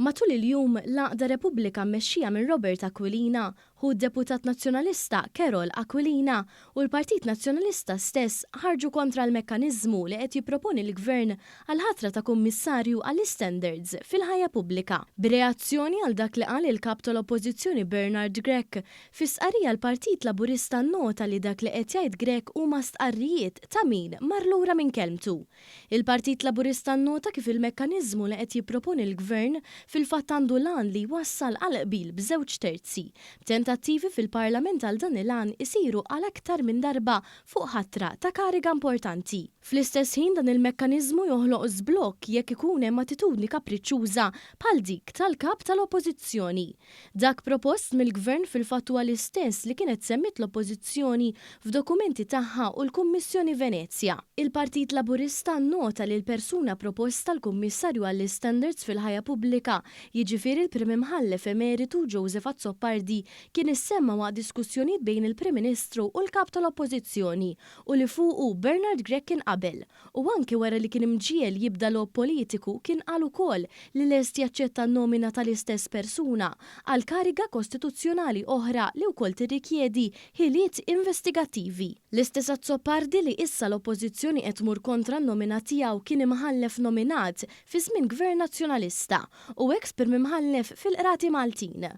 Matul il-jum, l-għaqda Repubblika mmexxija minn Robert Aquilina, ħu d-deputat Nazzjonalista Karol Aquilina, u l-Partit Nazzjonalista stess ħarġu kontra l-mekkaniżmu li qed jipproponi l-Gvern għall-ħatra ta' Kummissarju għall-Istandards fil-Ħajja Pubblika. B'reazzjoni għal dak li qal il-Kap tal-Oppożizzjoni Bernard Grech, fi stqarrija l-Partit Laburista nnota li dak li qed jgħid Grech huma stqarrijiet ta' min mar lura minn kelmtu. Il-Partit Laburista nnota kif il-mekkaniżmu li qed jipproponi l-Gvern fil-fatt għandu l-għan li jwassal għal qbil b'żewġ terzi, b'tentattivi fil-Parlament għal dan il-għan isiru għal aktar minn darba fuq ħatra ta' kariga importanti. Fl-istess ħin dan il-mekkaniżmu joħloq żblokk jekk ikun hemm attitudni kapriċċuża bħal dik tal-Kap tal-Oppożizzjoni. Dak propost mill-Gvern fil-fatt huwa l-istess li kienet semmiet l-Oppożizzjoni f'dokumenti tagħha u l-Kummissjoni Venezja. Il-Partit Laburista nnota li l-persuna proposta l-Kummissarju għall-Istandards fil-Ħajja Pubblika, jiġifieri l-Prim Imħallef Emeritu Joseph Azzopardi, kien issemma waqt diskussjonijiet bejn il-Prim Ministru u l-Kap tal-Oppożizzjoni u li fuqu Bernard Grech kien qabel u anki wara li kien imġiegħel jibda logħob politiku kien qal ukoll li lest jaċċetta n-nomina tal-istess persuna għal kariga kostituzzjonali oħra li wkoll tirrikjedi ħiliet investigattivi. L-istess Azzopardi li issa l-Oppożizzjoni qed tmur kontra n-nomina tiegħu kien imħallef nominat fi żmien Gvern Nazzjonalista u eks Prim Imħallef fil-Qrati Maltin.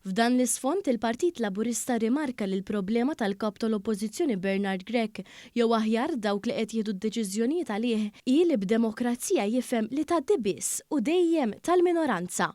F'dan l-isfond, il-Partit Laburista rrimarka li l-problema tal-Kap tal-Oppożizzjoni Bernard Grech, jew aħjar dawk li qed jieħdu d-deċiżjonijiet għalih, hi li b'demokrazija jifhem li tgħaddi biss u dejjem tal-minoranza.